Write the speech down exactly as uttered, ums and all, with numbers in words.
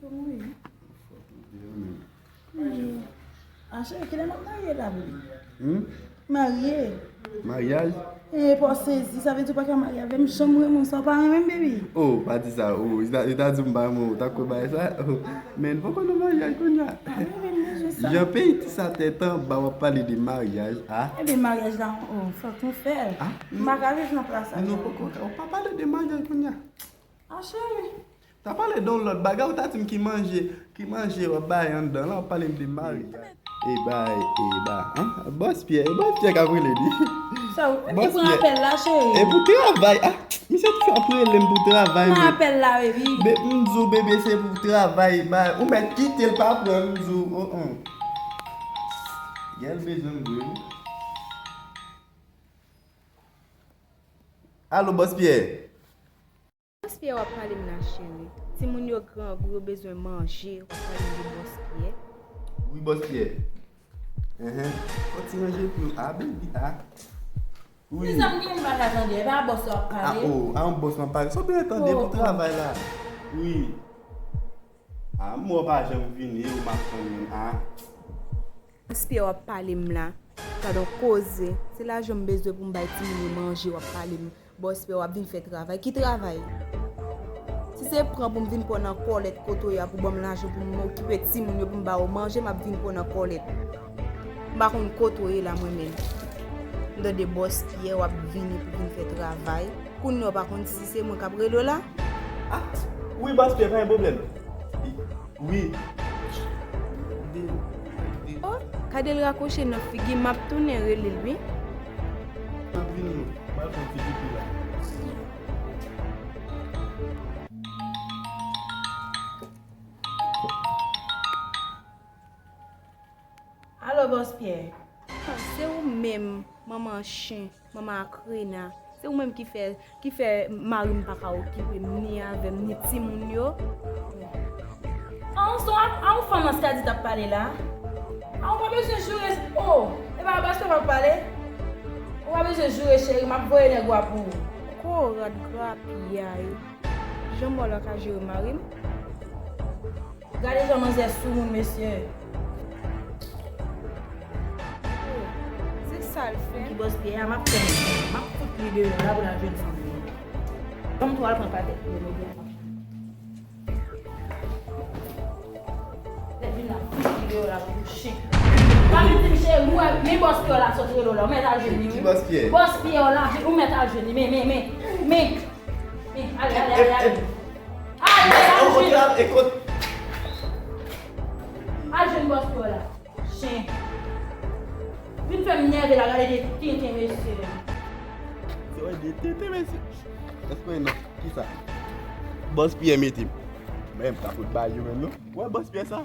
Wi. Wi. A cheri, kilè n ap marye la, bebe? Hmm? Marye. Maryaj? E, pa w sezi, sa vle di w pa ka marye avè m, jan m renmen w sa, w pa renmen m, bebe? Oh, pa di sa, oh, li ta, li ta di m pa renmen w, w ta kwè bagay sa? Oh, men n poko nan maryaj kounye a. Ah, bebe, m bezwen sa. Jan peyi ti sa tèt anba, w ap pale de maryaj, ah. Ebyen, maryaj la, oh, fòk nou fè l. Ah? M pa ka viv nan plas sa. Nou poko ka, w pa pale de maryaj kounye a. Ah, cheri. Ta pale de yon lòt bagay, ou ta di m ki manje, ki manje w ap bay anndan la, w ap pale m de mari. E bay, e ba, an? Bòs Pyè, e Bòs Pyè k ap rele li. Sa ou, e pou apèl la, cheri. E pou travay, ah, misye toujou ap rele m pou travay, men. Nan apèl la, baby. Be, m di w, bebe, se pou travay, bay. Ou mèt kite l pa pran, m di w, oh, oh. Gèl bezwen m vre, wi. Alo, Bòs Pyè. Bòs Pyè w ap pale m la, cheri. Timoun yo grangou, yo bezwen manje, w ap pale m de Bòs Pyè. Wi, Bòs Pyè. Enhen. Fò ti ranje pou yo. Ah, baby, ah. Wi. Mezanmi, m pa ka tande. E pa bòs la w ap pale? Ah, oh, ah, yon bòs m ap pale. Sa w bezwen tande pou travay la? Wi. Ah, m wè w pa janm vini, ou m ap tann menm, ah. Bòs Pyè w ap pale m la. Gad on koze. Se lajan m bezwen pou m bay timoun yo manje, w ap pale m. Bòs Pyè w ap vin fè travay. Ki travay? Si se pran pou m vin pran nan kòlèt kote w ye a pou ban m lajan pou m okipe timoun yo, pou m ba yo manje, m ap vin pran nan kòlèt. M pa konn kote w ye la mwen menm. M tande Bòs Pyè w ap vini pou vin fè travay. Kounye a w pa konn si se mwen k ap rele w la? Ah, wi, Bòs Pyè, pa gen pwoblèm. Wi. Oh, gade l rakwoche nan figi m, m ap tounen rele l, wi. M ap vini, m al fè yon ti pipi la. Alo, Bòs Pyè. Se ou menm, manman chen, manman akrena. Se ou menm ki fè, ki fè mari m pa ka okipe m, ni avè m, ni timoun yo. A yon, a yon fanm Askadi t ap pale la. A ou pa bezwen joure, oh, e pa Bòs Pyè w ap pale? Ou pa bezwen joure, cheri, m ap voye nèg ou a pou ou. Korat grapyay. Jan mò la ka jere mari m? Gade jan manzè soumoun, mesye. Oh, se sa l fè. Ki Bòs Pyè a, m ap fè l. M ap fout li deyò la pou l al jwenn fanmi l. Ban m tou al pran pakèt pou yo mete ansanm. Lè vin la, m fout li deyò la pou chen. Pa vin di m cheri, ou wè, men Bòs Pyè la sot rele w la, ou mèt al jwenn li, wi. Ki Bòs Pyè? Bòs Pyè la, ou mèt al jwenn li, men, men, men, men. Men, ale, ale, ale, ale. Ale, al jwenn. Al jwenn Bòs Pyè la. Chen. Vin fè m nève la, gade de tenten mesye. Se wè de tenten mesye. Èske w nan ki sa? Bòs Pyè mete m. Men m ta fout ba yo menm non. Wè Bòs Pyè sa.